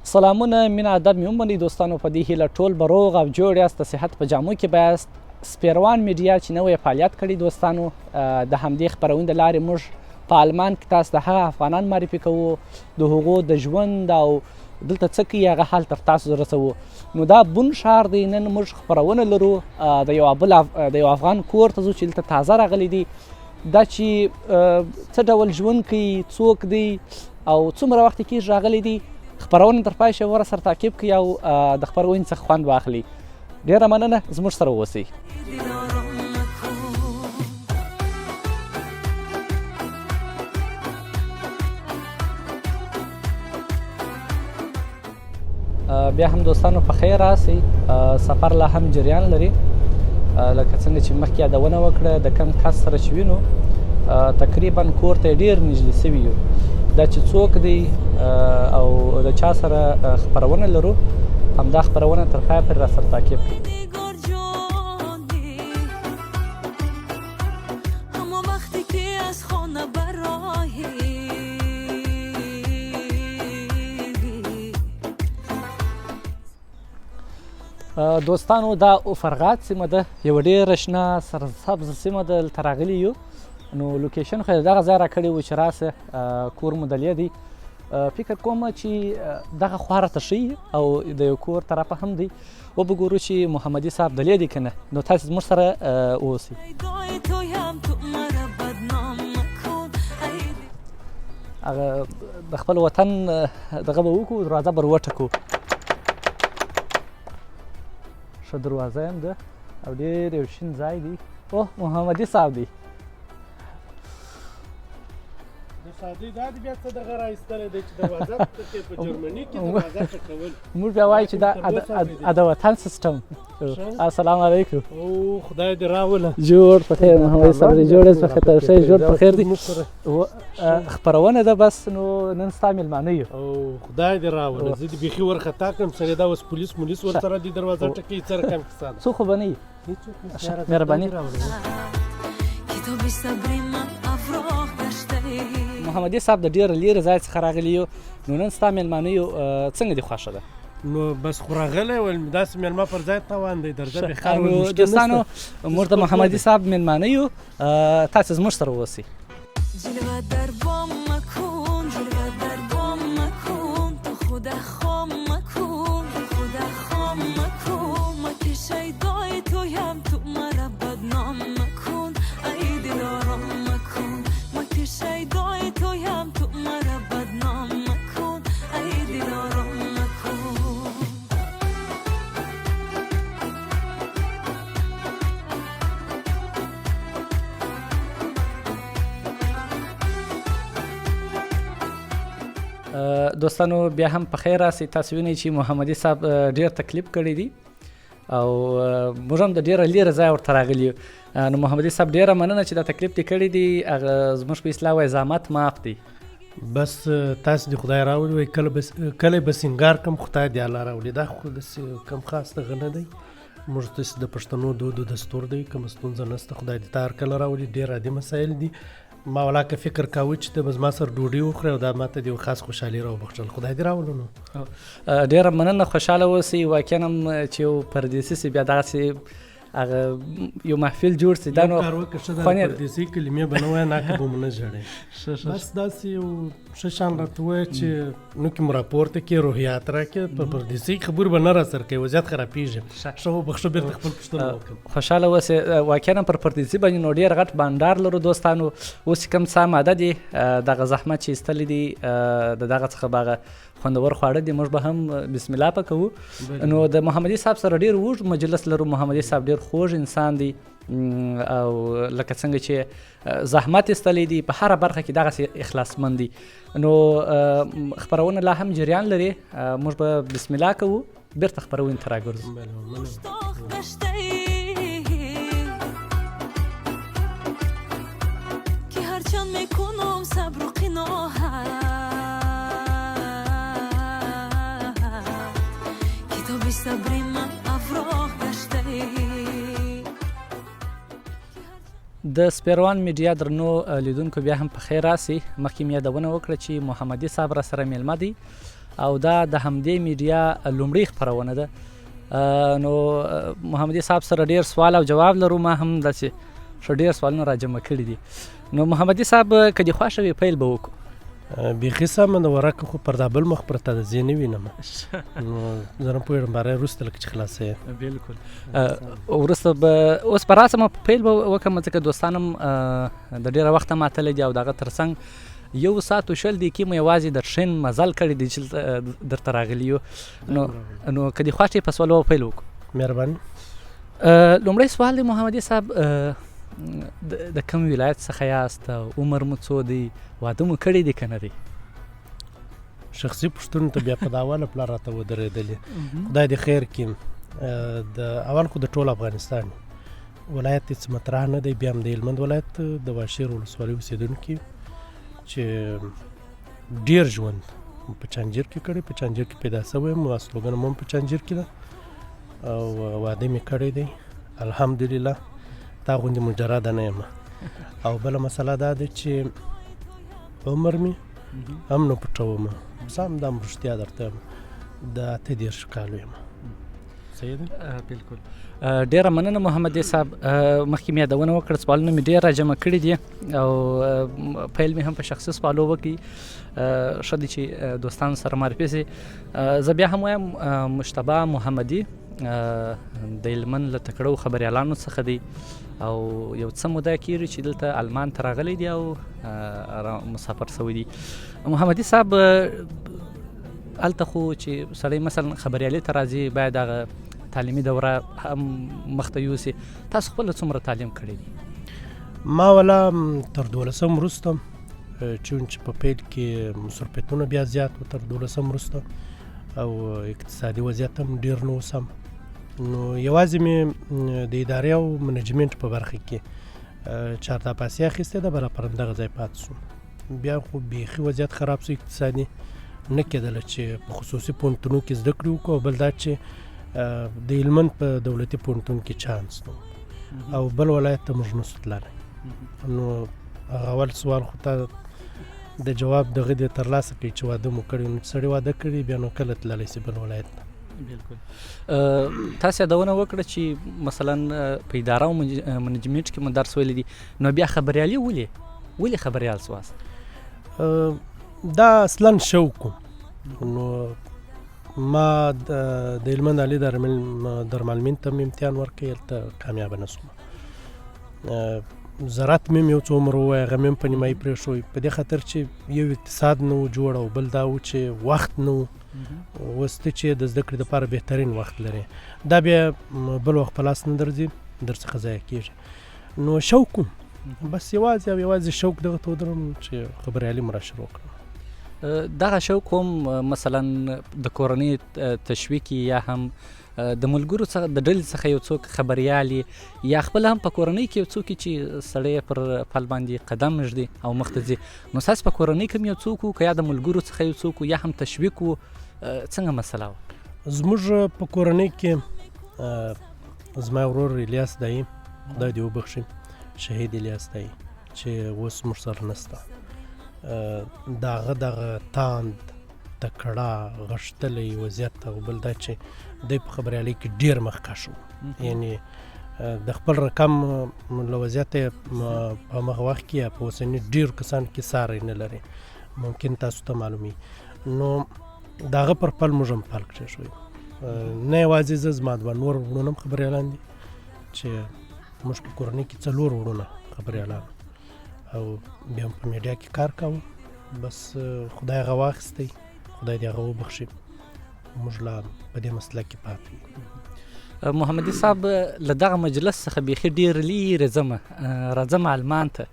سلامونه مینه ادب مې ومنئ دوستانو، په دې هیله ټول به روغ او جوړ یاست، د صحت په جامو کې به یاست. سپیروان میډیا چې نوی فعالیت کړی دوستانو، د همدې خپرونې د لارې موږ په آلمان کې تاسو ته هغه افغانان معرفي کوو، د هغو د ژوند او دلته څه کوي هغه حال تر تاسو رسوو. نو دا بون ښار دی، نن موږ خپرونه لرو، د یو بل د یو افغان کور ته ځو چې دلته تازه راغلی دی. دا چې څه ډول ژوند کوي، څوک دی او څومره وخت کېږي راغلی دی، خپرونه تر پای شوره سره تعقیب کړئ او د خپرونې څخه خوند واخلئ. ډېره مننه، زموږ سره اوسئ. بیا هم دوستانو په خیر راسئ. سفر لا هم جریان لري، لکه څنګه چې مخکې یادونه وکړه، د کم کس سره چې وینو تقریبا کور ته ډیر نږدې سوي یو. دا چې څوک دی او د چا سره خپرونه لرو، همدا خپرونه تر پایه پورې را سره تعقیب کړئ. دوستانو دا فرغات سیمه ده، یوه ډېره شنه سرسبزه سیمه ده، دلته راغلي یو. نو لوکیشن خو یې دغه ځای راکړی و چې راسه کور مو دلې دی. فکر کوم چې دغه خوا راته ښیي او د یو کور طرفه هم دی. وبه ګورو چې محمدي صاحب دلې دی که نه. نو تاسې زموږ سره اوسئ. هغه د خپل وطن دغه به وکړو، دروازه به وټکو. ښه دروازه هم ده او ډېر یو شین ځای دی. اوه، محمدي صاحب دی. د سادې دا دی بیا څه دغه را ایستلی دی چې دروازه ټکې، په جرمني کې دروازه ټکول. موږ بیا وایو چې دا د وطن سیستم. السلام علیکم. او خدای دې راوله. جوړ په خیر محمدي صاحب دی، جوړ په خیر، ښه جوړ په خیر دی. خپرونه ده بس، نو نن ستا مېلمانه یو. او خدای دې راوله، زه دې بیخي ورخطا کړم سړی. دا اوس پولیس مولیس ورسره دي دروازه ټکوي، څه رقم کیسه ده؟ څوک خو به نه وي؟ مهرباني. محمدي صاحب د ډېر لیرې ځای څخه راغلي یو، نو نن ستا مېلمانه یو، څنګه دې خوښه ده؟ نو بس خو راغلی ول، داسې مېلمه پر ځای تاوان دی، درځه بې خار نو دوستانو موږ د محمدي صاحب مېلمانه یو، تاسې زموږ سره اوسئ. دوستانو بیا هم په خیر راسئ. تاسو وینئ چې محمدي صاحب ډېر تکلیف کړی دی او موږ هم د ډېره لیرې ځای ورته راغلي یو. نو محمدي صاحب ډېره مننه چې دا تکلیف دې کړی دی. هغه زموږ په اصطلاح وایي زحمت معاف دی. بس تاسو دې خدای راولي، وایي کله بس کله به سینګار کم، خدای دې الله راولي. دا خو داسې کم خاص دغه نه دی، موږ داسې د پښتنو دود او دستور دی، کومه ستونزه نشته. خدای دې تا هر کله راولي. ډېر عادي مسایل دي. ما ولاکه فکر کاوه چې ته به زما سره ډوډۍ وخورې او دا ما ته دې یو خاص خوشحالي راوبخښل، خدای دې راولو. نو ډېره مننه، خوشحاله اوسئ. واقعا هم چې یو پردېسي سي بیا دغسې هغه یو محفل جوړ سي، دا نو کار وکړه. ښه ده، پردېسي کلمې به نه وایې، ناکه به مو نه ژاړې. بس داسې یو ښه شان راته ووایه چې نو کې مو راپورته کړې، روحیات راکړې. په پردېسۍ خبرې به نه راسره کوې، وضعیت خرابېږي. ښه وبخښه، بېرته خپل پوښتنه وکړم. خوشحاله اوسې. واقعا پر پردېسي باندې نو ډېر غټ بانډار لرو دوستانو. اوس چې کوم څه آماده دي، دغه زحمت چې ایستلی دی، د دغه څخه به هغه خوندور خواړه دي، موږ به هم بسم الله په کوو. نو د محمدي صاحب سره ډېر اوږد مجلس لرو. محمدي صاحب ډېر خوږ انسان دی او لکه څنګه چې زحمت ایستلی دی په هره برخه کې دغسې اخلاصمند دی. نو خپرونه لا هم جریان لري، موږ به بسم الله کوو، بیرته خپرونې ته راګرځو. د سپیروان میډیا درنو لیدونکو بیا هم په خیر راسئ. مخکې مې یادونه وکړه چې محمدي صاحب را سره میلمه دی. او دا د همدې میډیا لومړۍ خپرونه ده. نو محمدي صاحب سره ډیر سوال او جواب لرو، ما هم داسې ښه ډیر سوالونه راجمع کړي دي. نو محمدي صاحب که دې خوښه وي پیل به وکړو. بیخي سمه ده، ورکه خو پر دا بل مخ پرته ده، زه یې نه وینم، نو زه نه پوهېږم باره وروسته لکه چې خلاصه یې. بلکل وروسته به اوس به راسم پیل به وکړم، ځکه دوستان هم د ډېره وخته ماتلی دي او د هغه ترڅنګ 1 ساعت او 20 دقیقې مو یوازې د ټرین مزل کړی دی چې درته راغلي یو. نو که دې خوښ وي په سوالو پیل وکړو. مهرباني. لومړی سوال دی محمدي صاحب، د کوم ولایت څخه یاست، عمر مو څو دی، واده مو کړی دی که نه دی؟ شخصي پوښتنو ته بیا په دا اوله پلا راته ودرېدلې. خدای دې خیر کړي. د اول خو د ټول افغانستان ولایت هېڅ مطرح نه دی، بیا هم د هلمند ولایت د واشیر ولسوالۍ اوسېدونکي چې ډېر ژوند په چانجیر کې کړی، په چانجیر کې پیدا شوی یم، استوګنه مو هم په چانجیر کې ده او واده مې کړی دی الحمدلله، تا غوندې مجرده نه یم. او بله مسله دا ده چې عمر مې هم نه پټوم، سم دم رښتیا درته یم، د 38 کالو یم. صحیح ده؟ بالکل. ډېره مننه محمدي صاحب. مخکې مې یادونه وکړه، سوالونه مې ډېر راجمع کړي دي او پیل مې هم په شخصي سوالو وکړي. ښه دی چې دوستانو سره معرفي شي. زه بیا هم وایم مجتبی محمدي د هلمند له تکړو خبریالانو څخه دی او یو څه موده کېږي چې دلته آلمان ته راغلی دی او مسافر شوی دی. محمدي صاحب، هلته خو چې سړی مثلا خبریالي ته راځي باید هغه تعلیمي دوره هم مخته یوسي، تاسو خپله څومره تعلیم کړی دی؟ ما ولا تر 12 وروسته، چون چې په پیل کې مصروفیتونه بیا زیات و، تر 12 وروسته او اقتصادي وضعیت هم ډېر نه و سم، نو یوازې مې د ادارې او منیجمنټ په برخه کې چارتاپاسي اخیستې ده، بله پر همدغه ځای پاتې شوم. بیا خو بیخي وضعیت خراب شو، اقتصادي نه کېدله چې په خصوصي پوهنتونو کې زده کړې وکړو، او بل دا چې د هلمند په دولتي پوهنتون کې چانس نه او بل ولایت ته موږ نه شو تللی. نو هغه اول سوال خو ته د جواب دغه دې ترلاسه کړي چې واده مو کړی، نو چې سړي واده کړي بیا نو کله تللی شي بل ولایت ته. بالکل. تاسو یادونه وکړه چې مثلا په اداره او منیجمنټ کې مو درس ویلی دی، نو بیا خبریالي ولې خبریال سواست؟ دا اصلا شوق و. نو ما د هلمند عالي درملمین ته مې امتحان ورکړی، هلته کامیابه نه شوم. زراعت مې یو څو عمر ووایه، هغه مې هم په نیمایي پرېښود، په دې خاطر چې یو اقتصاد نه و جوړ او بل دا و چې وخت نه و. اوس ته چې د زده کړې دپاره بهترین وخت لرې، دا بیا بل وخت په لاس نه درځي، در څخه ضایع کېږي. نو شوق و، بس یوازې او یوازې شوق دغه ته ودروم چې خبریالي مو را شروع کړم. دغه شوق هم مثلا د کورنۍ تشویق یا هم د ملګرو څخه د ډلې څخه یو څوک خبریال یا خپل هم په کورنۍ کې یو څوک چې سړی پر پل باندې قدم ږدي او مخته ځي، نو ستاسو په کورنۍ کې هم یو څوک و که یا د ملګرو څخه یو څوک و یا هم تشویق و، څنګه مسله وه؟ زموږ په کورنۍ کې زما ورور الیاس دایي، خدای دې وبخښي، شهید الیاس دایي چې اوس موږ سره نشته، د هغه دغه تاند تکړه غښتلی وضعیت او بل دا چې دی په خبریالۍ کې ډېر مخکښ و، یعنې د خپل رقم له وضعیته په هماغه وخت کې یا په اوسني ډېرو کسانو کې ساری نه لري، ممکن تاسو ته معلومي. نو د هغه پر پل موږ هم پل کښېښوی. نه یوازې زه، زما دوه نور وروڼه هم خبریالان دي چې موږ په کورنۍ کې 4 وروڼه خبریالان او بیا هم په میډیا کې کار کاوه. بس خدای هغه واخیستی، خدای دې هغه وبخښي، موږ لا په دې مسلک کې پاتې یو. محمدي صاحب، له دغه مجلس څخه بیخي ډېر لیرې ځم، راځم آلمان ته.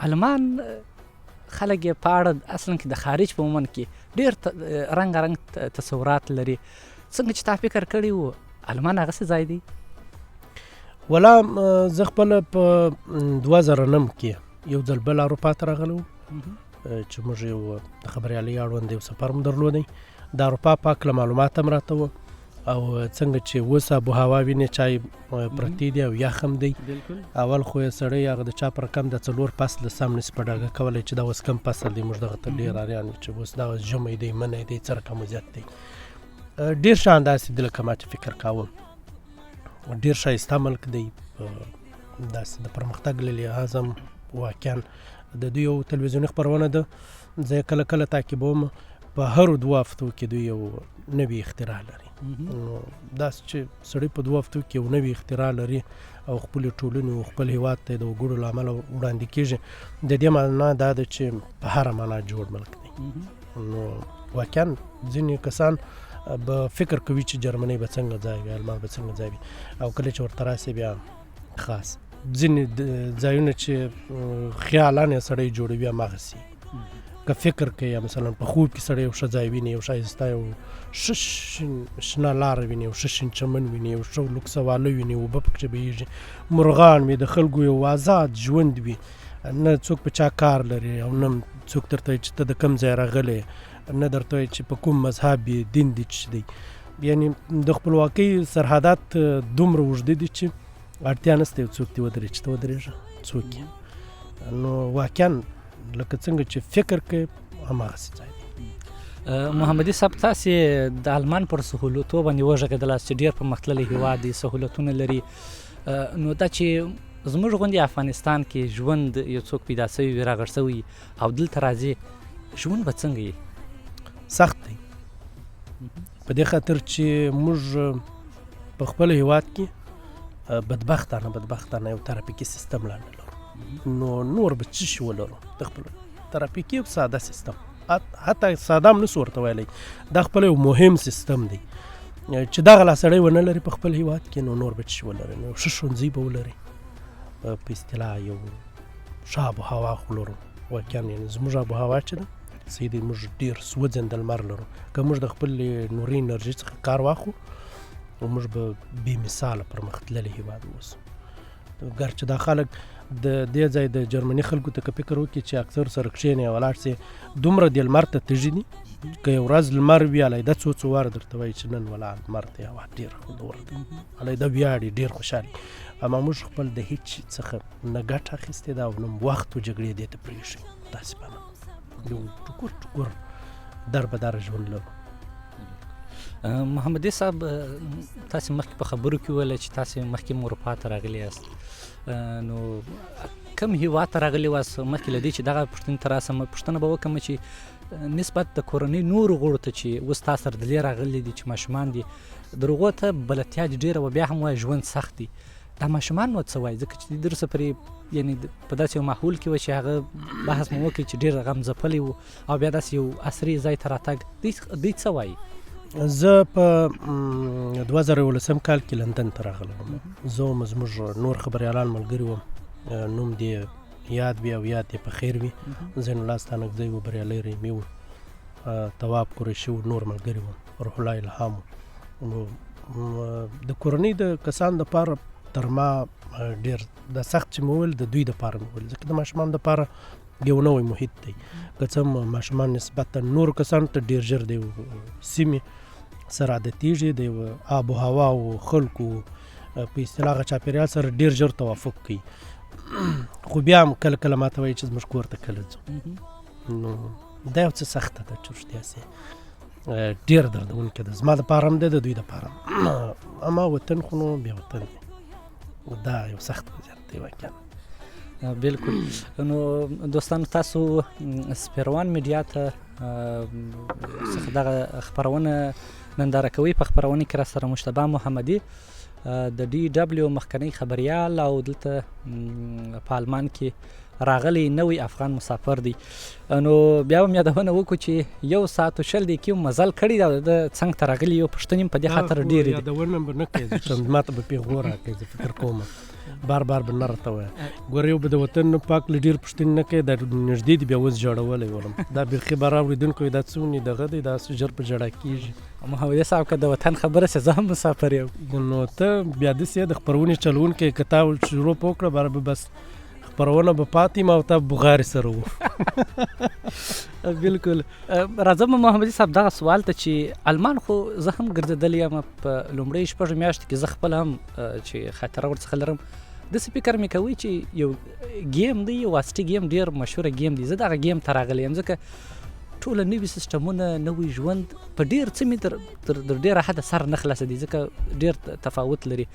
آلمان خلک یې په اړه اصلا کې د خارج په عموم کې ډېر رنګارنګ تصورات لري. څنګه چې تا فکر کړی و آلمان هغسې ځای دی؟ ولا زه خپله په 2009 کې یو ځل بل اروپا ته راغلی وم، چې موږ یو د خبریالۍ اړوند یو سفر مو درلودی. د اروپا په هکله معلومات هم راته و او څنګه چې اوس آب و هوا وینې، چای پرتې دي او یخ هم دی. اول خو یې سړی هغه د چا پر رقم د څلور فصل سم نشي په ډاګه کولی چې دا اوس کوم فصل دی. موږ دغه ته ډېر اریان یو چې اوس دا ژمی دی، منی دی، څه رقم وضعیت دی. ډېر ښه انداسې دی لکه ما چې فکر کاوه. ډېر ښایسته ملک دی، داسې د پرمختګ له لحاظه هم واقعا د دوی یو تلویزیوني خپرونه ده، زه یې کله کله تعقیبوم. په هرو 2 هفتو کې دوی یو نوې اختراع لري. نو داسې چې سړی په 2 هفتو کې یو نوې اختراع لري او خپلې ټولنې او خپل هیواد ته د وګړو له امله وړاندې کېږي، د دې معنا دا ده چې په هره معنا جوړ ملک دی. نو واقعا ځینې کسان به فکر کوي چې جرمني به څنګه ځای وي، آلمان به څنګه ځای وي، او کله چې ورته راسي بیا خاص ځینې ځایونه چې خیالان یې سړی جوړوي هماغسې که فکر کوي، یا مثلا په خوب کې سړی یو ښه ځای ویني، یو ښایسته یو ښه شنه لاره ویني، یو ښه شین چمن ویني، یو ښه لوکسه واله ویني، اوبه پکښې بهیږي، مرغان وي، د خلکو یو آزاد ژوند وي، نه څوک په چا کار لري او نه څوک درته وایي چې ته د کوم ځای راغلی، نه درته وایي چې په کوم مذهب یې، دین دې څه دی. یعنی د خپلواکۍ سرحدات دومره اوږده دي چې اړتیا نشته یو څوک دې ودرېږي چې ته ودرېږه څوک یې. نو واقعا لکه څنګه چې فکر کوي هماغسې ځای دی. محمدي صاحب، تاسې د آلمان پر سهولتو باندې وغږېدلاست چې ډېر پرمختللی هیواد دی، سهولتونه لري. نو دا چې زموږ غوندې افغانستان کې ژوند یو څوک پیدا شوی وي، راغړ شوی او دلته راځي، ژوند به څنګه وي؟ سخت دی، په دې خاطر چې موږ په خپل هیواد کې بدبختانه یو ترافیکي سیستم لا نه لرو. نو نور به څه شي ولرو؟ د خپل ترافیکي یو ساده سیستم، حتی ساده هم نسو ورته ویلی، دا خپل یو مهم سیستم دی چې دغه لا سړی ونه لري په خپل هیواد کې، نو نور به څه شي ولري؟ نو ښه ښوونځي به ولري، په اصطلاح یو ښه آب و هوا خو لرو. واقعا یعنې زموږ آب و هوا چې ده صحیح دی، موږ ډېر سوځنده لمر لرو. که موږ د خپلې نوري انرژي څخه کار واخلو، نو موږ به بې مثاله پرمختللی هیواد اوسو. ګرچې دا خلک د دې ځای د جرمني خلکو ته که فکر وکړي چې اکثر سره کښېني او ولاړ سي، دومره د لمر ته تږي دي، که یو ورځ لمر وي علیحده څو څو واره درته وایي چې نن ولاړ لمر دی، هوا ډېره خوندوره ده، علیحده ویاړي، ډېر خوشحال دي. اما موږ خپل د هیڅ شي څخه نه ګټه اخیستې ده او نه وخت و جګړې دې ته پرېښی. متاسفانه یو ټکور ټکور در به در ژوند لرو. محمدي صاحب، تاسې مخکې په خبرو کې وویل چې تاسې مخکې هم اروپا ته راغلي یاست، نو کوم هیواد ته راغلي واست؟ مخکې له دې چې دغه پوښتنې ته راسم، پوښتنه به وکړم چې نسبت د کورنۍ نورو غړو ته چې اوس تاسو سره دلې راغلي دي چې ماشومان دي، د هغو ته بلدتیا دې ډېره وه، بیا هم وایي ژوند سخت دی، دا ماشومان نو څه وایي؟ ځکه چې دوی درسره پرې یعنې په داسې یو ماحول کې وه چې هغه بحث مو وکړي چې ډېر غم ځپلی و او بیا داسې یو عصري ځای ته راتګ، دوی څه وایي؟ زه په 2011 کال کې لندن ته راغلی وم. زه وم، زموږ نور خبریالان ملګري وم، نوم دې یاد وي او یاد دې په خیر وي، زین الله ستانکزی و، بریالی رحیمي و، تواب قریشي و، نور ملګري وم، روح الله الهام و. نو د کورنۍ د کسانو دپاره تر ما ډېر دا سخت چې مې وویل د دوی دپاره مې وویل، ځکه د ماشومانو دپاره یو نوی محیط دی. که څه هم ماشومان نسبتاً نورو کسانو ته ډېر ژر د یو سیمې سره عادتېږي، د یو آب و هوا او خلکو په اصطلاح هغه چاپېریال سره ډېر ژر توافق کوي. خو بیا هم کله کله ما ته وایي چې زموږ کور ته کله ځو. نو دا یو څه سخته ده چې رښتیا سي، ډېر دردونکې ده، زما دپاره هم ده، د دوی دپاره هم. اما وطن خو نو بیا وطن دی، دا یو سخت وضعیت دی واقعا. بالکل. نو دوستانو، تاسو سپیروان میډیا ته څخه دغه خپرونه ننداره کوئ. په خپرونه کې را سره مجتبی محمدي د ډي ډبلیو مخکنی خبریال او دلته په آلمان کې راغلی نوی افغان مسافر دی. نو بیا هم یادونه وکړو چې 1 ساعت او 20 دقیقې مو مزل کړی دی او د ده څنګ ته راغلي یو پوښتنې هم په دې خاطر ډېرې دي. یادونه به نه کوې، ځکه ما ته به پېغور راکوې، زه فکر کوم بار بار به نه راته وایې. ګوره یو به د وطن نه پاک له ډېر پوښتنې نه کوې، دا نږدې دي بیا اوس ژړولی ولم، دا بیخي به راوړېدونکی وي، دا څونې دغه دی، دا څه ژر په ژړا کېږي. محمدي صاحب، که د وطن خبره شي زه هم مسافر یم. نو ته بیا داسې یې د خپرونې چلوونکی، که تا شروع په وکړه بار به بس خپرونه به پاتې ما او تا بغارې سره وو. بالکل. راځم محمدي صاحب دغه سوال ته چې المان خو زه هم ګرځېدلی یم، په لومړیو 6 میاشتو کې زه خپل هم چې خاطره ورڅخه لرم، داسې فکر مې کوي چې یو game دی، یو واسطي game، ډېر مشهوره game دی، زه دغه game ته راغلی یم، ځکه ټوله نوي سیستمونه، نوی ژوند، په ډېر څه مې تر ډېره حده سر نه خلاصېدی، ځکه ډېر تفاوت لري.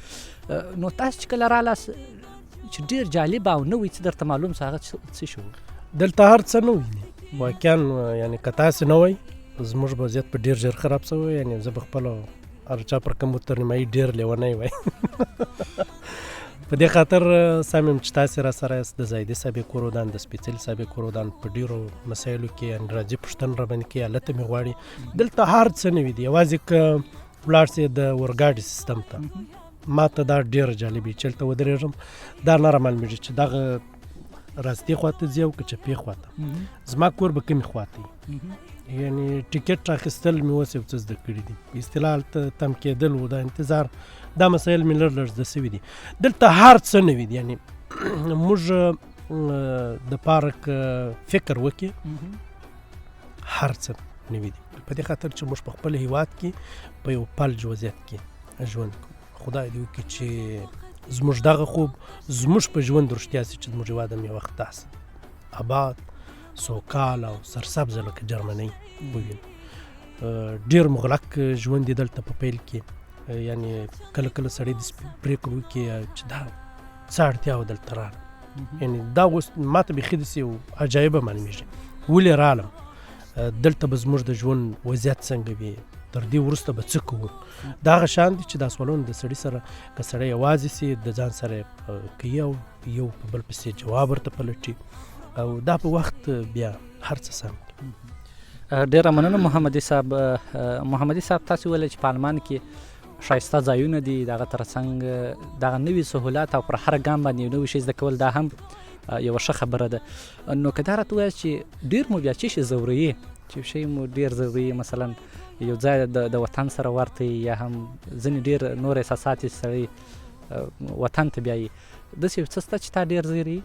نو تاسو چې کله رالاست چې ډېر جالب او نوی څه درته معلوم سو، هغه څه شو؟ دلته هر څه نوی دي واقعا، یعنې که تاسې نه وای زموږ وضعیت په ډېر ژر خراب سوی، یعنې زه به خپله هر چا پر کم تر نیمایي ډېر لیونی وای. په دې خاطر سم یم چې تاسې را سره یاست، د زاهدي صاحب کور ودان، د سپېڅلي صاحب کور ودان، په ډېرو مسایلو کې یعنې راځي پوښتنه راباندې کوي، هلته مې غواړي. دلته هر څه نوي دي، یوازې که ولاړ سې د اورګاډي سیستم ته، ما ته دا ډېر جالب وي چې هلته ودرېږم، دا نه رامعلومېږي چې دغه راستې خواته ځي او که چپې خواته، زما کور به کومې خواته وي. یعنې ټیکټ اخیستل مې اوس یو څه زده کړي دي، په اصطلاح هلته تم کېدل و دا انتظار، دا مسایل مې لږ لږ زده سوي دي. دلته هر څه نوي دي، یعنې موږ د پارک فکر وکړي هر څه نوي دي، په دې خاطر چې موږ په خپل هیواد کې په یو پلج وضعیت کې ژوند کوو. خدای دې وکړي چې زموږ دغه خوب زموږ په ژوند رښتیا سي چې زموږ هیواد هم یو وخت داسې آباد، سوکاله او سرسبزه لکه جرمني ووینو. ډېر مغلق ژوند دی دلته په پیل کې، یعنې کله کله سړی داسې پرېکړه وکړي چې دا څه اړتیا وه دلته رالم، یعنې دا اوس ما ته بیخي داسې یو عجایبه معلومېږي، ولې رالم، دلته به زموږ د ژوند وضعیت څنګه وي، تر دې وروسته به څه کوو. دا هغه شان دي چې دا سوالونه د سړي سره که سړی یوازې سي د ځان سره کوي او یو په بل پسې جواب ورته پلټي، او دا په وخت بیا هر څه سم کړي. ډېره مننه محمدي صاحب. محمدي صاحب تاسو ویل چې په آلمان کې ښایسته ځایونه دي، دغه ترڅنګ دغه نوي سهولت او پر هر ګام باندې یو نوی شی زده کول دا هم یوه ښه خبره ده. نو که دا راته ووایاست چې ډېر مو بیا څه شی ځوروي، چې شی مو ډېر ځوروي، مثلا یو ځای د وطن سره ورته یا هم ځینې ډېر نور احساسات چې سړی وطن ته بیایي، داسې یو څه شته چې تا ډېر ځوروي؟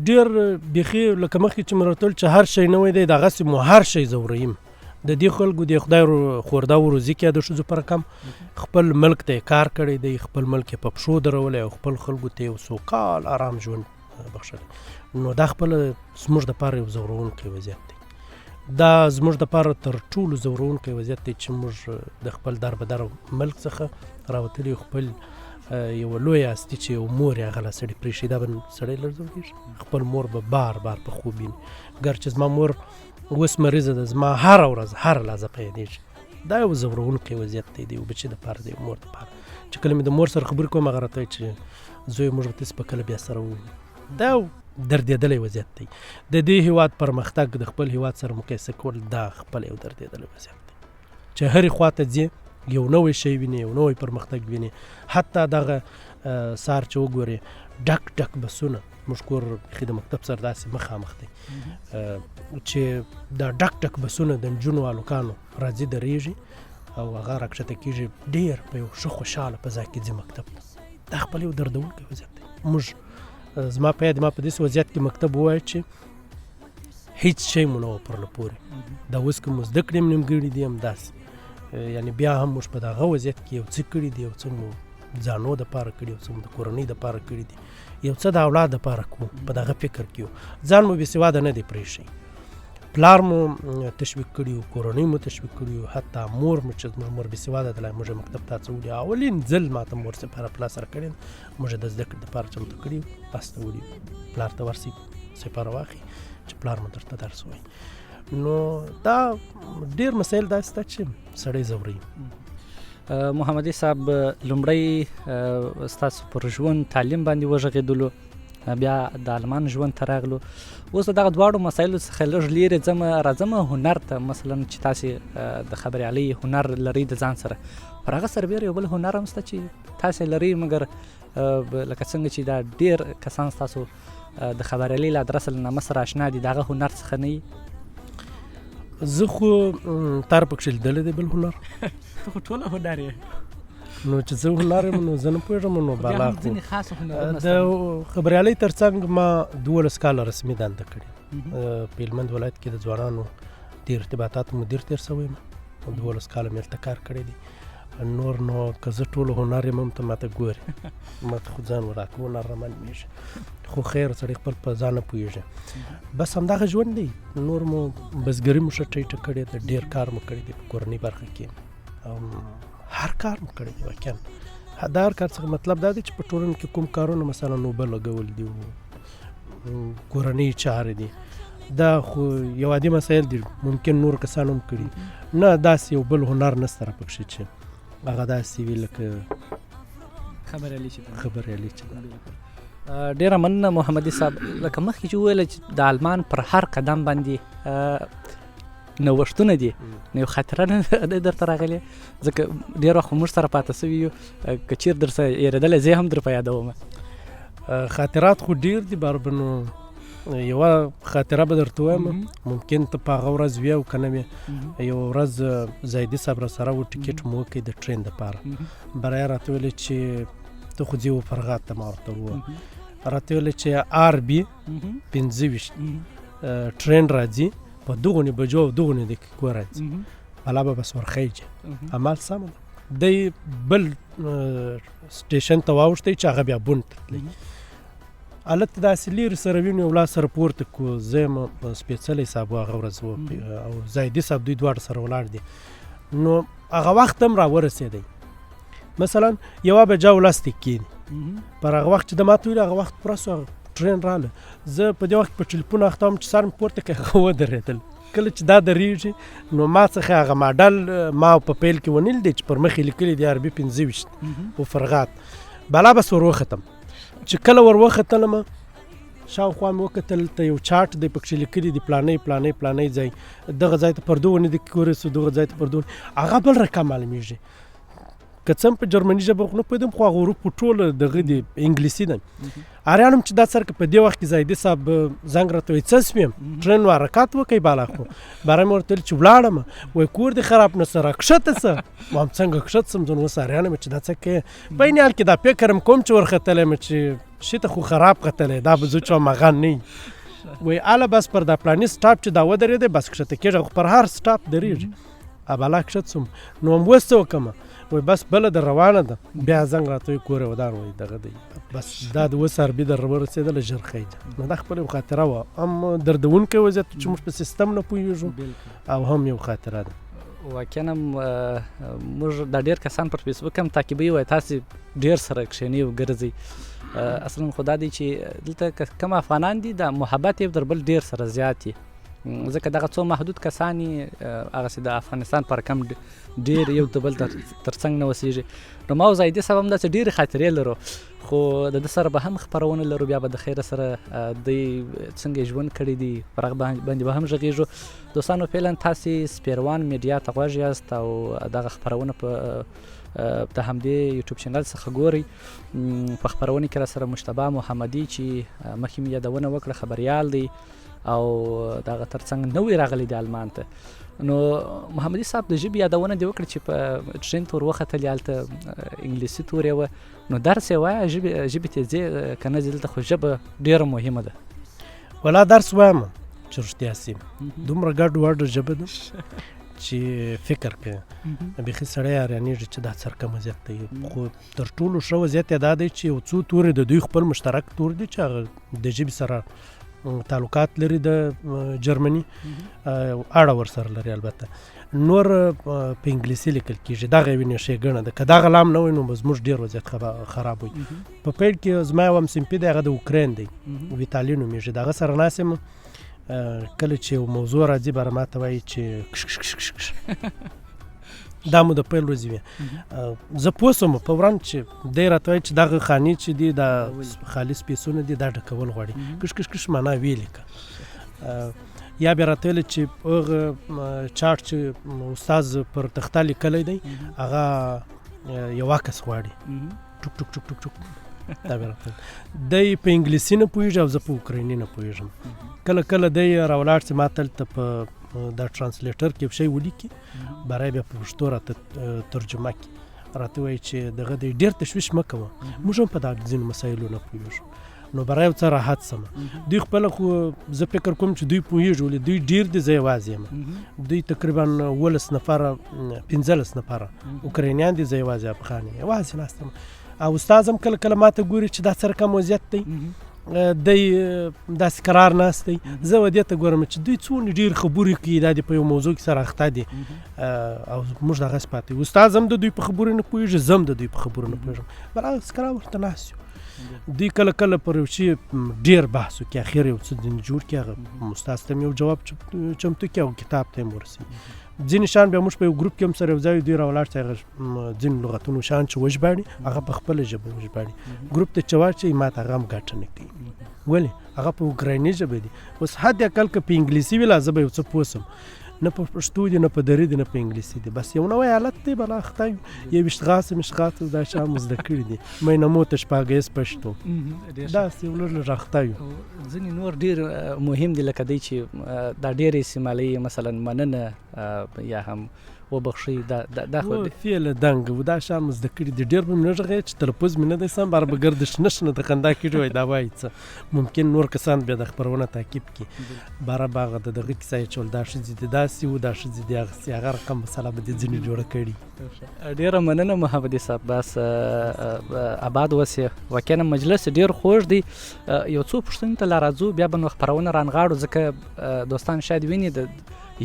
ډېر بیخي لکه مخکې چې مې راته وویل چې هر شی نوی دی، دغسې مو هر شی ځوروي. د دې خلکو د خدای خورده و روزي کې د ښځو پر کم خپل ملک ته یې کار کړی دی، خپل ملک یې په پښو درولی او خپل خلکو ته یو سوکال آرام ژوند بخښلی. نو دا خپله زموږ دپاره یو ځورونکی وضعیت دی، دا زموږ دپاره تر ټولو ځورونکی وضعیت دی چې موږ د خپل در به در ملک څخه راوتلي یو، خپل یوه لویه هستي چې یو مور یې هغه لا سړي پرېښی، دا به سړی لږ ځورېږي، خپل مور به بار بار په خوب ویني. ګر چې زما مور اوس مریضه ده، زما هره ورځ هره لحظه په یادېږي. دا یو ځورونکی وضعیت دی د یو بچي دپاره، د یو مور دپاره. چې کله مې د مور سره خبرې کوم هغه راته وایي چې زوی موږ به تاسې په کله بیا سره ووینو. دا یو دردېدلی وضعیت دی. د دې هیواد پرمختګ د خپل هیواد سره مقایسه کول دا خپل یو دردېدلی وضعیت دی چې هرې خوا ته ځې یو نوی شی وینې، یو نوی پرمختګ وینې. حتی دغه سهار چې وګورې ډک ډک بسونه، موږ کور بیخي د مکتب سره داسې مخامخ دی، چې دا ډک ډک بسونه د نجونو هلکانو راځي درېږي او هغه راکښته کېږي، ډېر په یو ښه خوشحاله فضا کې ځي مکتب ته. دا خپل یو دردونکی وضعیت دی. زما په یاد ما په داسې وضعیت کې مکتب ووایه چې هیڅ شی مو نه و پرله پورې، دا اوس که مو زده کړې هم نیمګړې دي هم داسې، یعنې بیا هم موږ په دغه وضعیت کې یو څه کړي دي، یو څه مو ځانو دپاره کړي، یو څه مو د کورنۍ دپاره کړي دي، یو څه د اولاد دپاره کوو، په دغه فکر کې یو. ځان مو بې سواده نه دی پرېښی، پلار مو تشویق کړي وو، کورنۍ مو تشویق کړي وو، حتی مور مو چې زموږ مور بې سواده ده، موږ یې مکتب ته هڅولي. اولین ځل ما ته مور سپاره پلار سره کړې ده، موږ یې د زده کړې دپاره چمتو کړي وو، استولي وو، پلار ته ورسي سپاره واخلي چې پلار مو درته درس ووایي. نو دا ډېر مسایل داسې ده چې سړی ځوروي. محمدي صاحب، لومړی ستاسو پر ژوند تعلیم باندې وغږېدلو، بیا د آلمان ژوند ته راغلو. اوس دغه دواړو مسایلو څخه لږ لیرې ځم، راځم هنر ته. مثلا چې تاسې د خبریالۍ هنر لرئ د ځان سره، پر هغه سربېره یو بل هنر هم شته چې تاسې لرئ، مګر لکه څنګه چې دا ډېر کسان ستاسو د خبریالۍ له ادرسه له نامه سره آشنا دي، د هغه هنر څخه نه یي؟ زه خو تار پکښې لیدلی دی بل هنر. ته خو ټوله هنر یې. نو چې زه هنر یم نو زه نه پوهېږم، نو خو بیا بالا هم خو ځینې خاص هنرونه د شته. خبریالۍ ترڅنګ ما 12 کاله رسمي دنده کړې. په هلمند ولایت کې د ځوانانو د ارتباطاتو مدیر تیر شوی یم. 12 کاله مې هلته کار کړی دی. نور نو که زه ټول هنر یم هم ته ماته ګورې، ماته خو ځان ولاکه هنر را معلومېږي، خو خیر سړی خپل په ځان نه پوهېږي. بس همدغه ژوند دی. نور مو بزګري مو ښه ټیټه کړې ده، ډېر کار مو کړی دی په کورنۍ برخه کې، هر کار مو کړی دی. واقعا دا هر کار څخه مطلب دا دی چې په ټولنه کې کوم کارونه مثلا اوبه لګول دي، کورنۍ چارې دي، دا خو یو عادي مسایل دي، ممکن نور کسان هم کړي. نه داسې یو بل هنر نشته را پکښې چې هغه داسې وي لکه خبریالي چې ده. خبریالي چې ده. ډېره مننه محمدي صاحب. لکه مخکې چې وویل چې د آلمان پر هر قدم باندې نوښتونه دي، نو یو خاطره نه ده درته راغلې؟ ځکه ډېر وخت موږ سره پاتې شوي یو، که چېرې درسره هېرېدلی زه یې هم در په یادوم. خاطرات خو ډېر دي باربنو، یوه خاطره به درته ووایم، ممکن ته په هغه ورځ وې او که نه وې. یوه ورځ زاهدي صاحب راسره و، ټکټ مو وکړ د ټرین دپاره. بریا راته ویلې چې ته خو ځې و فرغات ته، ما ورته وویل. راته ویلې چې آر بي 25 ټرین راځي په دغونې بجو او دغونې دقیقو راځي، بلا به بس ورخیږي. عمل سمه ده. دی بل سټیشن ته واوښتی چې هغه بیا بون ته تللی. هلته داسې لرې سره وینو، یو لاس سره پورته کړو، زه یم سپېڅلی صاحب و هغه ورځ و، او زاهدي صاحب دوی دواړه سره ولاړ دي. نو هغه وخت هم راورسېدی، مثلا یوه بجه او لس دقیقې دي. پر هغه وخت چې د ما ته ویل، هغه وخت پوره شو، هغه ټرین راغله. زه په دې وخت په ټلیفون اخته وم چې سر مې پورته کړ، هغه ودرېدل. کله چې دا درېږي نو ما څخه هغه ماډل ما په پیل کې ونه لیدی چې پر مخ یې لیکلي دي عربي 25 و فرغات. بلا بس ور وختم. چې کله ور وختلم شاوخوا مې وکتل، ته یو چارټ دی پکښې لیکلي دي پلانۍ پلانۍ پلانۍ ځای، دغه ځای ته پر دوه نه دي ورسېدو، دغه ځای ته پر دوه، هغه بل رقم معلومېږي. که څه هم په جرمني ژبه خو نه پوهېدم، خو هغه حروف ټول دغه دي انګلیسي ده. اریان هم چې دا څرکه په دې وخت کې زاهدي صاحب زنګ راته وایي څه شوې، ټرین نو حرکت وکړئ بالا. خو باره مې ورته ویل چې ولاړم، وایي کور دې خراب نه سه، راکښته سه. ما هم څنګه کښته سم، زه نو اوس اریان یم چې دا څه کوې. په عین حال کې دا فکر هم کوم چې ورختلی یم چې شي ته خو خراب ختلی، دا به زه چې وم هغه نه وي. وایي هله بس پر دا پلاني سټاپ چې دا ودرېدی بس کښته کېږه، خو پر هر سټاپ درېږي. ابلا کښته سوم، نو هم اوس څه وکړم؟ وایي بس بله در روانه ده. بیا زنګ راته وایي کور یې ودان، وایي دغه دی بس دا د اوس عربي در ورسېدله، ژر خیجه. نو دا خپله یو خاطره وه، هم دردونکی وضعیت چې موږ په سیستم نه پوهېږو، او هم یو خاطره ده. واقعا هم موږ دا ډېر کسان پر فیسبوک هم تعقیبوي، وایي تاسې ډېر سره کښېنئ او ګرځئ. اصلا خو دا دی چې دلته کم افغانان دي، دا محبت یې تر بل ډېر سره زیات دی، ځکه دغه څو محدود کسان یې هغسې د افغانستان پر کم ډېر یو د بل تر څنګ نه وسیږي. نو ما او زاهدي صاحب هم داسې ډېرې خاطرې لرو، خو د ده سره به هم خپرونه لرو، بیا به د خیره سره دی څنګه یې ژوند کړی دی پر هغه باندې به هم غږېږو. دوستانو فعلا تاسې سپیروان میډیا ته غوږ یاست او دغه خپرونه په د همدې یوټیوب چینل څخه ګورئ. په خپرونه کې را سره مجتبی محمدي چې مخکې مې یادونه وکړه خبریال دی او دغه ترڅنګ نوی راغلی دی آلمان ته. نو محمدي صاحب د ژبې یادونه دې وکړه چې په ټرین ته ور وختلې، هلته انګلیسي تورې وه، نو درس یې وایه، ژبې ته ځې که نه ځې؟ دلته خو ژبه ډېره مهمه ده. ولا درس وایم چې رښتیا سي، دومره ګډ وډ ژبه ده چې فکر کوي، بیخي سړی حیرانېږي چې دا څه رقم وضعیت دی. خو تر ټولو ښه وضعیت یې دا دی چې یو څو توري د دوی خپل مشترک تور دي چې هغه د ژبې سره تعلقات لري، د جرمني اړه ورسره لري. البته نور په انګلیسي لیکل کېږي، دغه یوه ښېګڼه ده. که دغه لام نه وای نو به زموږ ډېر وضعیت خراب وای. په پیل کې زما یو همصنفي دی، هغه د اوکراین دی، ویتالي نومېږي، د هغه سره ناست یم. کله چې یو موضوع راځي باره ما ته وایي چې کش کش کش کش کش. دا مو د پیل ورځې وې. زه پوه شوم فوراً چې دی راته وایي چې دغه خانې چې دي دا خالي سپیسونه دي دا ډکول غواړي، کش کش کش معنا ویې لیکه. یا بیا راته ویل چې هغه چارټ چې استاد پر تخته لیکلی دی هغه یو عکس غواړي، ټوک ټوک ټوک ټوک ټوک. دا بیا راته ویل. دی په انګلیسي نه پوهېږي او زه په اوکرایني نه پوهېږم. کله کله دی راولاړ چې ما ته هلته په دا ټرانسلیټر کې شی ولیکي، برای بیا په پښتو راته ترجمه کړي، راته وایي چې دغه دی ډېر تشویش مه کوه، موږ هم په دا ځینو مسایلو نه پوهېږو. نو برای یو څه راحت سم. دوی خپله خو زه فکر کوم چې دوی پوهېږي، ولې دوی ډېر دي، زه یوازې یم. دوی تقریبا 17 نفره 15 نفره اوکراینیان دي، زه یوازې افغان یم، یوازې ناست یم. او استاد هم کله کله ماته ګوري چې دا څه رقم وضعیت دی، دی داسې قرار ناست دی. زه و دې ته ګورم چې دوی څونه ډېر خبرې کوي، دا دې په یو موضوع کې سره اخته دي، او موږ دغسې پاتې یو. استاد هم د دوی په خبرو نه پوهېږي، زه هم د دوی په خبرو نه پوهېږم، برعکس قرار ورته ناست یو. دوی کله کله پر یو شي ډېر بحث وکړي، اخر یو څه ځینې جوړ کړي، هغه استاد ته مې یو جواب چمتو کړي او کتاب ته یې ورسوي. ځینې شیان بیا موږ په یو ګروپ کې هم سره یو ځای دوی راولاړ شي، هغه ځینې لغتونو شیان چې وژباړي هغه په خپله ژبه وژباړي، ګروپ ته چې واچوي ما ته هغه هم ګټه نه کوي. ولې؟ هغه په اوکرایني ژبه دي. اوس حد اقل که په انګلیسي وي لا زه به یو څه پوه شم، نه په پښتو دي، نه په دري دي، نه په انګلیسي دي. بس یو نوی حالت دی، بلا اخته یو. یوویشت غاڅه مشغاڅه دا شیان مو زده کړي دي، مینه مو ته شپاږیس پښتو داسې یو لږ لږ اخته یو. ځینې نور ډېر مهم دي، لکه دی چې دا ډېر استعمالوي، مثلا مننه یا هم وبخښئ، دا خو فعل دنګ و، دا شیان مو زده کړي دي. ډېر به مې نه غږېږي چې تلفظ مې نه دی سم، بار به ګرد شنه شنه د خندا کېږي، وایي دا وایي څه. ممکن نور کسان بیا د خپرونه تعقیب کړي. باره به هغه د دغه کیسه یې چول، دا ښځې دي داسې و، دا ښځې دي هغسې، هغه رقم مسله به دې ځینې جوړه کړي. ډېره مننه محمدي صاحب، بس اباد اوسې. واقعا مجلس ډېر خوږ دی. یو څو پوښتنې ته لا راځو، بیا به نو خپرونه رانغاړو، ځکه دوستان شاید ویني د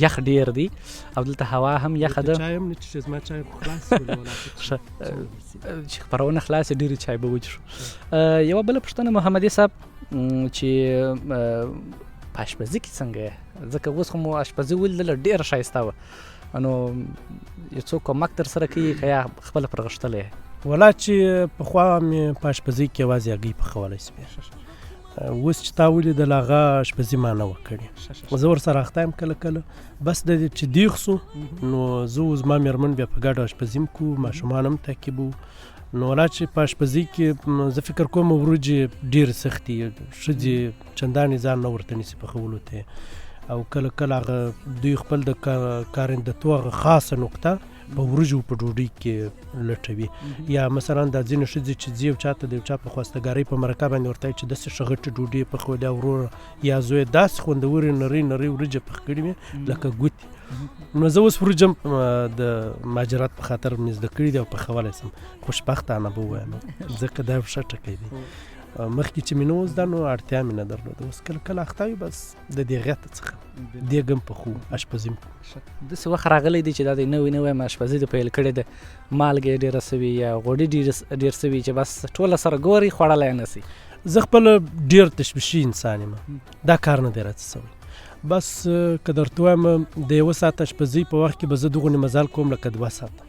یخ ډېر دی او دلته هوا هم یخه ده. چای هم نه څښې، زما چای خو خلاص شو، ولا ښه، چې خپرونه خلاصه ډېرې چای به وڅښو. یوه بله پوښتنه محمدي صاحب، چې په اشپزي کې څنګه یې؟ ځکه اوس خو مو اشپزي ولیدله، ډېره ښایسته وه، نو یو څوک کمک در سره کوي که یا خپله پر غښتلی یې؟ ولا چې پخوا مې په اشپزۍ کې یوازې هګۍ پخولی شوې، اوس چې تا ولیدل هغه اشپزي ما نه وه کړې، زه ورسره اخته یم کله کله. بس د دې چې دیغ سو نو زه او زما مېرمن بیا په ګډه اشپزي هم کوو، ماشومان هم تعقیبوو. نو ولا چې په اشپزۍ کې زه فکر کوم وریجې ډېرې سختې، ښځې چندانې ځان نه ورته نیسي پخولو ته، او کله کله هغه دوی خپل د کارندتو هغه خاصه نقطه په وریجو په ډوډۍ کې لټوي. یا مثلا دا ځینې ښځې چې ځي یو چا ته د یو چا په خواستګارۍ په مرکه باندې ورته وایي چې داسې ښه غټې ډوډۍ یې پخولې، او وروره یا زوی داسې خوندورې نرۍ نرۍ وریجې پخ کړې وې لکه ګوتې. نو زه اوس وریجې هم د مهاجرت په خاطر مې زده کړې دي او پخولی شم، خوشبختانه به ووایم، ځکه دا یو ښه ټکی دی. مخکې چې مې نه و زده نو اړتیا مې نه درلوده، اوس کله کله اخته یو، بس د دې غیته څخه دیګ هم پخو، اشپزي هم کوو. داسې وخت راغلی دی چې دا دی نوې نوې هم اشپزي دې پیل کړې ده، مالګه یې ډېره سوې یا غوړي ډېر سوي چې بس ټوله سره ګوري خوړلی نه سي. زه خپله ډېر تشویشي انسان یم، دا کار نه دی راته سوی. بس که درته ووایم د یوه ساعت اشپزۍ په وخت کې به زه دغونې مزل کوم لکه 2 ساعته.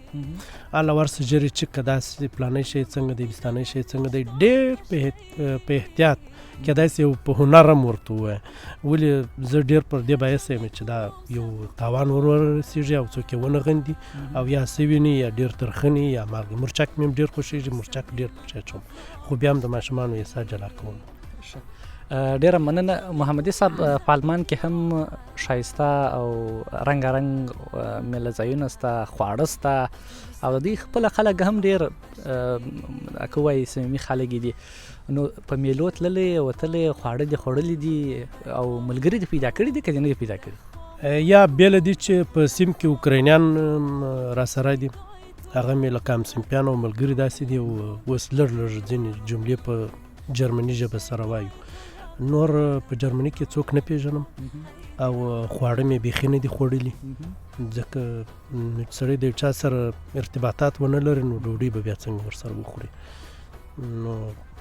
هله ورسه ژر یې چې که داسې پلانی شی څنګه دی، بستانی شی څنګه دی، ډېر په احتیاط کېدای شي یو په هنر هم ورته ووایه. ولې زه ډېر پر دې باعث یم چې دا یو تاوان ور ورسېږي او څوک یې ونه غندي، او یا څه ویني یا ډېر ترخه نه یا مالګه. مرچک مې هم ډېر خوښېږي، مرچک ډېر پکې اچوم، خو بیا هم د ماشومانو حصه جلا کوم. ډېره مننه محمدي صاحب. په آلمان کې هم ښایسته او رنګارنګ میله ځایونه سته، خواړه سته، او د دوی خپله خلک هم ډېر، که ووایي صمیمي خلک دي. نو په میلو تللی وتلی، خواړه دې خوړلي دي او ملګري دې پیدا کړي دي که دې نه دي پیدا کړي؟ یا بې له دې چې په سیم کې اوکراینیان راسره دي، هغه مې لکه همصنفیان او ملګري داسې دي، او اوس لږ لږ ځینې جملې په جرمني ژبه سره وایو. نور په جرمني کې څوک نه پېژنم او خواړه مې بیخي نه دي خوړلي، ځکه چې سړی د یو چا سره ارتباطات ونه لري نو ډوډۍ به بیا څنګه ورسره وخوري. نو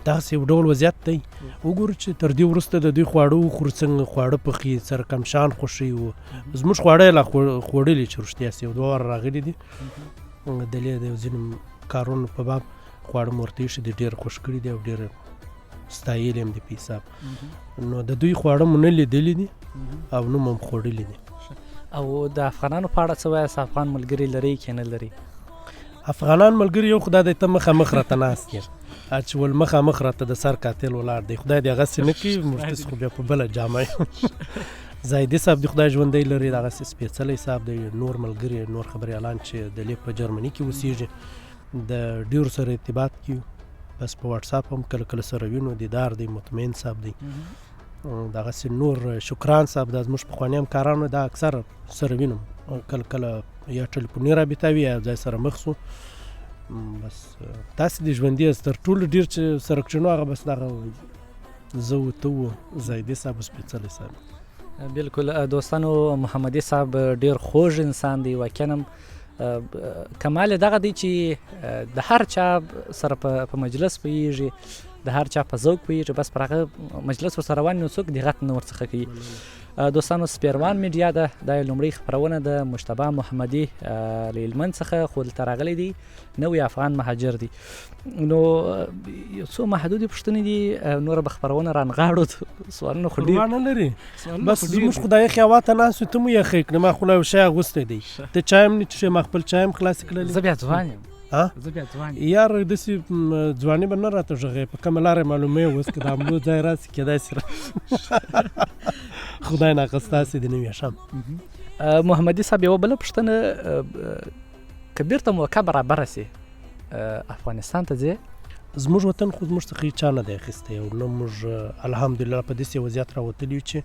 داسې یو ډول وضعیت دی. وګورو چې تر دې وروسته د دوی خواړه وخورو، څنګه خواړه پخوي، څه رقم شان خوښوي. زموږ خواړه یې لا خوړلي چې رښتیا سي، یو دوه واره راغلي دي. د لې د یو ځینو کارونو په باب خواړه مو ورته ایښي دي، ډېر خوښ کړي دي او ډېر ستایلي هم دي په حساب. نو د دوی خواړه مو نه لیدلي دي او نه مو هم خوړلي دي. او د افغانانو په اړه څه وایاست؟ افغان ملګري لرئ که نه لرئ؟ افغانان ملګري یو خدای دی ته مخامخ راته ناست یې، چې ول مخامخ راته د سر قاتل ولاړ دی، خدای دې هغسې نه کړي، موږ تاسو خو بیا په بله جامه یو. زاهدي صاحب دې خدای ژوندی لري، دغسې سپېڅلی صاحب دی، نور ملګري نور خبریالان چې د لیک په جرمني کې اوسېږي د ډېرو سره ارتباط کې یو. بس په واتس اپ هم کله کله سره وینو، دیدار دی، مطمئن صاحب دی، دغسې نور شکران صاحب دا زموږ پخواني همکارانو دا اکثر سره وینم، کله کله یا ټلیفوني رابطه وي یا ځای سره مخ سو. بس تاسې د ژوندي یاست، تر ټولو ډېر چې سره کښېنو هغه بس دغه زه و ته و زیدي صاحب و سپېڅلی صاحب. بالکل دوستانو، محمدي صاحب ډېر خوږ انسان دی، واقعا هم کمال دغه دی چې د هر چا سره په مجلس پوهېږي، د هر چا په ذوق پوهېږي، بس پر هغه مجلس ورسره روان نو څوک دغت نه ورڅخه کوي. دوستانو، سپیروان میډیا ده، دا یې لومړۍ خپرونه ده. مجتبی محمدي له هلمند څخه خو دلته راغلی دی، نوی افغان مهاجر دی. نو یو څو محدودې پوښتنې دي، نوره به خپرونه رانغاړو، سوالونه خو ډېر نه لري. بس زموږ خدای یخې هوا ته ناست یو، ته مو یخې کړې، ما خو لا یو شی اغوستی دی، ته چای هم نه څښې، ما خپل چای هم خلاص کړلی. زه بیا ځوان یم. زه بیا ځوان یم یار، داسې ځواني به نه راته ږغې، په کومه لاره معلومه اوس که د املو ځای راسي کېدای شي. خدای ناخواسته ستاسې دې نه وي ښه. محمدي صاحب، یوه بله پوښتنه، که بیرته موقع برابره سي افغانستان ته ځې؟ زموږ وطن خو زموږ څخه هیچا نه دی اخیستی او نه موږ الحمدلله په داسې وضعیت راوتلي یو چې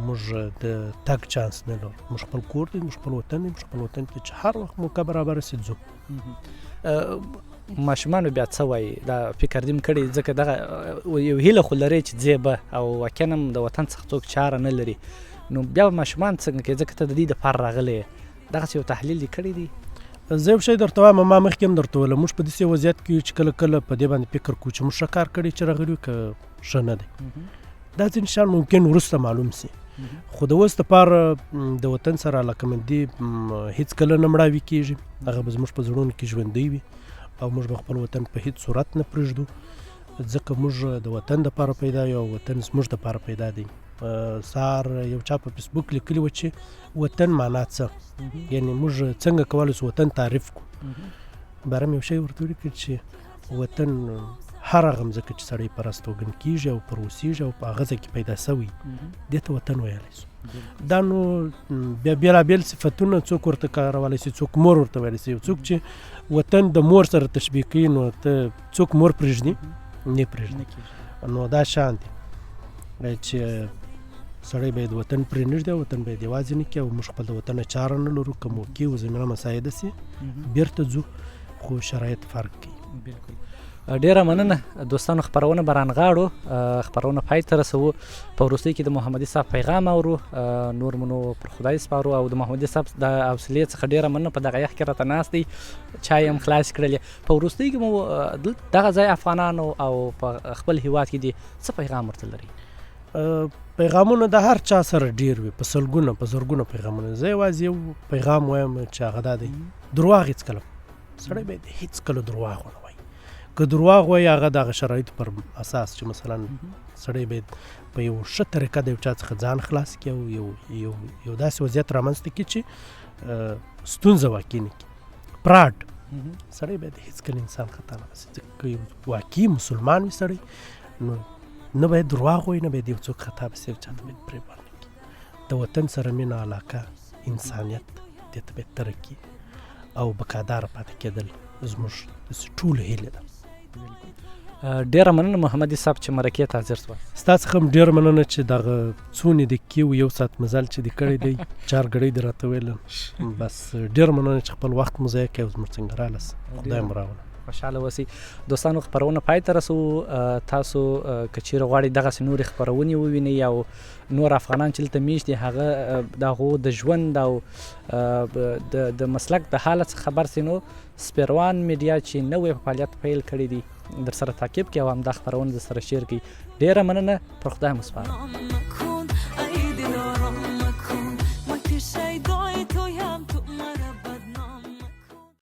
موږ د تګ چانس نه لرو. موږ خپل کور دی، موږ خپل وطن دی، موږ خپل وطن ته چې هر وخت موقع برابره سي ځو. ماشومانو بیا څه وایي؟ دا فکر دې هم کړی، ځکه دغه یو هیله خو لرې چې ځې به، او واقعا هم د وطن څخه څوک چاره نه لري، نو بیا ماشومان څنګه کوي؟ ځکه ته د دې دپاره راغلی یې، دغسې یو تحلیل دې کړی دی؟ زه یو شی درته وایم، ما مخکې هم درته وویل، موږ په داسې وضعیت کې یو چې کله کله په دې باندې فکر کوو چې موږ ښه کار کړی چې راغلي یو که ښه نه دی. دا ځینې شیان ممکن وروسته معلوم سي، خو د اوس دپاره د وطن سره علاقمندي هیڅکله نه مړاوي کېږي، هغه به زموږ په زړونو کې ژوندی وي او موږ به خپل وطن په هیڅ صورت نه پرېږدو، ځکه موږ د وطن دپاره پیدا یو او وطن زموږ دپاره پیدا دی. سهار یو چا په فیسبوک لیکلي و چې وطن معنا څه، یعنی موږ څنګه کولی شو وطن تعریف کړو. باره مې یو شی ورته ولیکل چې وطن هر هغه مځکه چې سړی پر استوګن کېږي او پر اوسېږي او په هغه ځای کې پیدا سوی، دې ته وطن ویلی شو. دا نو بیا بېلابېل صفتونه څوک ورته کارولی شي، څوک مور ورته ویلی شي، څوک چې وطن د مور سره تشبیه کوي نو ته څوک مور پرېږدي؟ نه پرېږدي. نو دا شان دی چې سړی باید وطن پرې نږدي او وطن باید یوازې نه کړي، او موږ خپل د وطن چاره نه لرو، که موقع او زمینه مساعده سي بیرته ځو، خو شرایط فرق کوي. بالکل، ډیره مننه دوستانو، خپرونه به رانغاړو، خپرونه پای ته رسوو. په وروستۍ کې د محمدي صاحب پیغام اورو، نور مو نو پر خدای سپارو. او د محمدي صاحب د حوصلې څخه ډیره مننه، په دغه یخ کې راته ناست دی، چای هم خلاص کړلې. په وروستۍ کې مو دغه ځای افغانانو او په خپل هیواد کې دي څه پیغام ورته لري؟ پیغامونه د هر چا سره ډیر وي، په سلګونه په زرګونه پیغامونه. زه یوازې یو پیغام وایم چې هغه دا دی، درواغ هیڅکله سړی باید هیڅکله درواغ ونه وایي. که درواغ وایي هغه دغه شرایطو پر اساس چې مثلا سړی باید په یو ښه طریقه د یو چا څخه ځان خلاص کړي او یو یو یو داسې وضعیت رامنځته کړي چې ستونزه واقع نه کړي. پراډ سړی باید هیڅکله انسان خطا نه باسي، ځکه که یو واقعي مسلمان وي سړی نو نه باید درواغ وایي، نه باید یو څوک خطا باسي، یو چا ته باید پرې ورنه کړي. د وطن سره مینه، علاقه، انسانیت، دې ته باید ترقي او بقادار پاتې کېدل زموږ داسې ټولو هیله ده. ډیره مننه محمدي صاحب چې مرکې ته حاضر شوه. ستا څخه هم ډیره مننه چې دغه څونې دقیقې و یو ساعت مزل چې دې کړی دی، 4 ګړۍ دې راته ویل، بس ډیره مننه چې خپل وخت مو ضایع کړی او زموږ څنګه راغلاست. خدای مو راوله. خوشحاله اوسئ دوستانو. خپرونه پای ته رسوو. تاسو که چیرې غواړئ دغسې نورې خپرونې ووینئ او نور افغانان چې دلته میشت دي هغه د هغو د ژوند او د مسلک د حاله څخه خبر سئ، نو سپیروان میډیا چې نوی فعالیت پیل کړی دی در سره تعقیب کړئ او همدا خپرونه در سره شیر کړئ. ډیره مننه، پر خدای مو سپارم.